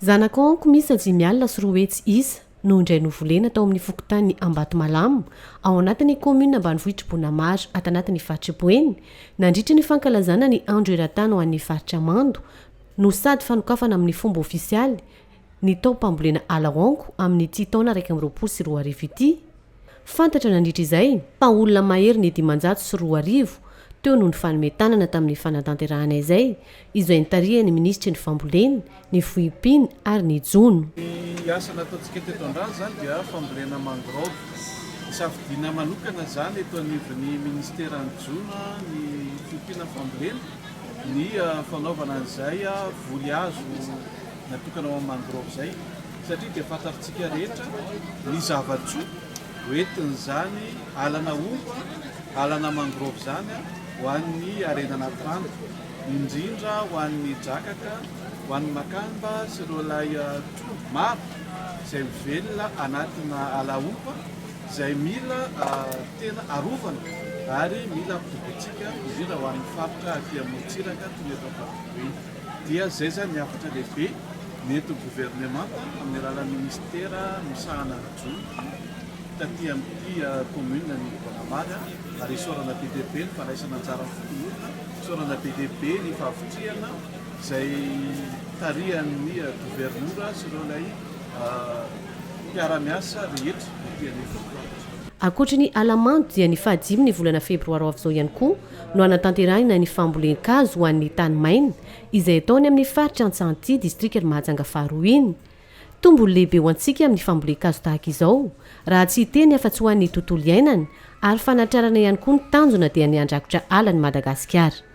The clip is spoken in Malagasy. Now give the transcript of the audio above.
Zanak'Honko miisa 250 isa no indray novolena tao amin'ny fokontany Ambatomalama, ao anatin'ny kaominina ambanivohitr'i Bonamara, ato anatin'ny faritr'i Boeny, nandritra ny fankalazana ny Andro eran-tany ho an'ny faritra mando no sady fanokafana amin'ny fomba ofisialy ny taom-pambolena ala honko amin'ity taona 2021 ity. Fantatra nandritra izay fa olona mahery ny 2500 teo no nifanome tanana tamin'ny fanatanterahana izay, izay nitarihan'ny minisitry ny Fambolena, ny Fohimpiny ary ny Jono. Ny asa nataontsika teto Andrano izany dia fambolena mangrove. Nisafidiana manokana izany eto anivon'ny ministeran'ny Jono, ny Fiompiana Fambolena, ny fanaovana an'izay voly hazo natokana ho an'ny mangrove izay satria dia fantatritsika rehetra ny zava-tsoa hoentin'izany alana ompa, alana mangrove izany ho an'ny harena anaty rano, indrindra ho an'ny drakaka, ho an'ny makamba sy ireo ilay trondro maro izay mivelona anatina ala ompa izay mila tena arovana ary mila ampitobointsika indrindra ho an'ny faritra aty amorontsiraka toy ny eto Ampariboeny. Dia izay izany ny hafatra lehibe nentin'ny governemanta amin'ny alalan'ny minisitera misahana ny jono taty amin'ity commune ny Bonamary ary isaorana be dia be ny fandraisana anjaran'ny fokonolona, isaorana be dia be ny fahavitrihana izay tarihan'ny governora sy ireo ilay mpiara-miasa rehetra ety anivon'ny faritra. Ankoatry ny Alamando dia ny fahadimy ny volana febroary ho avy izao ihany koa no hanatanterahina ny fambolen-kazo ho an'ny tany maina izay atao any amin'ny faritra Antsahanty, distrikan'i Mahajanga faharoa iny. Tombony lehibe ho antsika amin'ny fambolen-kazo tahaka izao, raha tsy hiteny afa-tsy ho an'ny tontolo iainana, ary fanatrarana ihany koa ny tanjona dia ny handrakotra ala an'i Madagasikara.